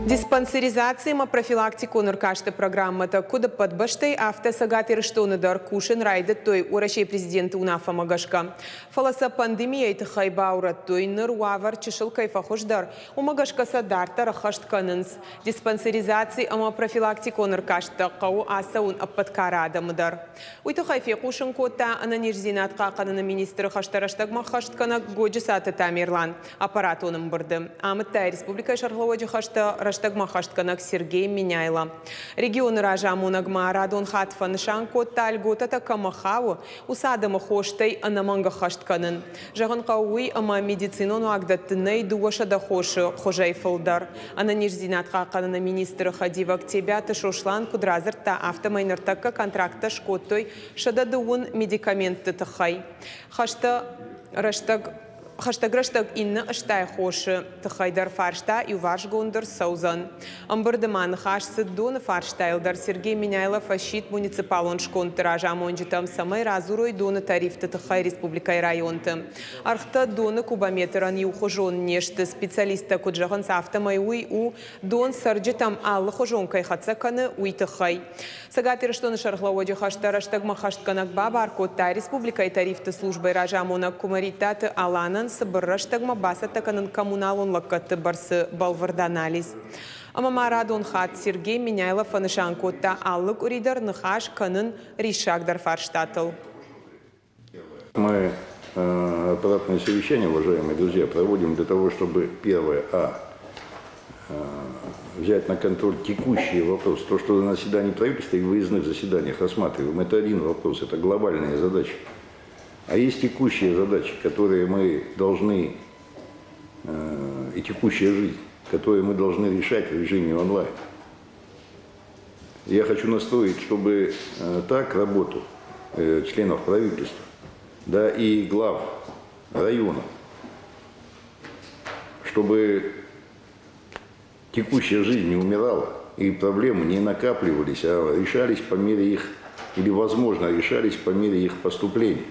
Диспансеризаци ӕмӕ профилактикон ӕркасты программӕтӕ куыд ӕппӕт бӕстӕйы, афтӕ Цӕгат Ирыстоны дӕр кусын райдыдтой Уӕрӕсейы президенты уынаффӕмӕ гӕсгӕ. Фӕлӕ сӕ пандемийӕйы тыххӕй баурӕдтой. Ныр уавӕр чысыл кӕй фӕхуыздӕр, уымӕ гӕсгӕ сӕ дарддӕр ӕххӕст кӕнынц. Диспансеризаци ӕмӕ профилактикон ӕркасттӕ хъӕуы ацӕуын ӕппӕт кары адӕмы дӕр. Уый тыххӕй фехъусын кодта ӕнӕниздзинад хъахъхъӕныны министры хӕстӕ рӕстӕгмӕ ӕххӕстгӕнӕг Годжысаты Тамерлан. Аппаратон ӕмбырды амыдта республикӕйы сӕргълӕууӕджы хӕстӕ рӕстӕгмӕ ӕххӕстгӕнӕг Сергей Меняйло. Регионы разамонӕг ма радон хатт фӕнысан кодта, льготӕтӕ кӕмӕ хауы, уыцы адӕмы хостӕй ӕнӕмӕнг ӕххӕст кӕнын. Зӕгъын хъӕуы уый, ӕмӕ медицинон уагдӕтты нӕй 200 хосы хуызӕй фылдӕр. Ӕнӕниздзинад хъахъхъӕныны министры хӕдивӕг Тебиаты Сослан куыд радзырдта, афтӕмӕй ныртӕккӕ контракттӕ скодтой 130 медикаментты тыххӕй. Хӕстӕ рӕстӕг Хӕстӕг рӕстӕг иннӕ 80 хосы тыххӕй дӕр фарста иуварсгонд ӕрцӕудзӕн. Ӕмбырды ма ныхас цыд доны фарстайыл дӕр. Сергей Меняйло фӕсидт муниципалон скондты разамонджытӕм, цӕмӕй радзурой доны тарифты тыххӕй республикӕйы районты. Ӕргътӕ доны кубометрӕн иухуызон не сты. Специалисттӕ куыд зӕгъынц, афтӕмӕй уый у, дон цӕрджытӕм алыхуызон кӕй хӕццӕ кӕны, уый тыххӕй. Цӕгат Ирыстоны сӕргълӕууӕджы хӕстӕ рӕстӕгмӕ хӕстгӕнӕг бабар кодта республикӕйы тарифты службӕйы разамонӕг Куымӕридтаты Аланӕн цыбыр рӕстӕгмӕ бацӕттӕ кӕнын коммуналон лӕггӕдты бӕрцы бӕлвырд анализ. Ӕмӕ ма радон хатт Сергей Меняйло фӕнысан кодта алы къуыри дӕр ныхас кӕнын риссагдӕр фарстатыл. Мы аппаратное совещание, уважаемые друзья, проводим для того, чтобы первое, а, взять на контроль текущие вопросы. То, что на заседании правительства и выездных заседаниях рассматриваем, это один вопрос, это глобальная задача. А есть текущие задачи, которые мы должны, и текущая жизнь, которые мы должны решать в режиме онлайн. Я хочу настроить, чтобы так работу членов правительства, да, и глав района, чтобы текущая жизнь не умирала и проблемы не накапливались, а решались по мере их, или возможно решались по мере их поступления.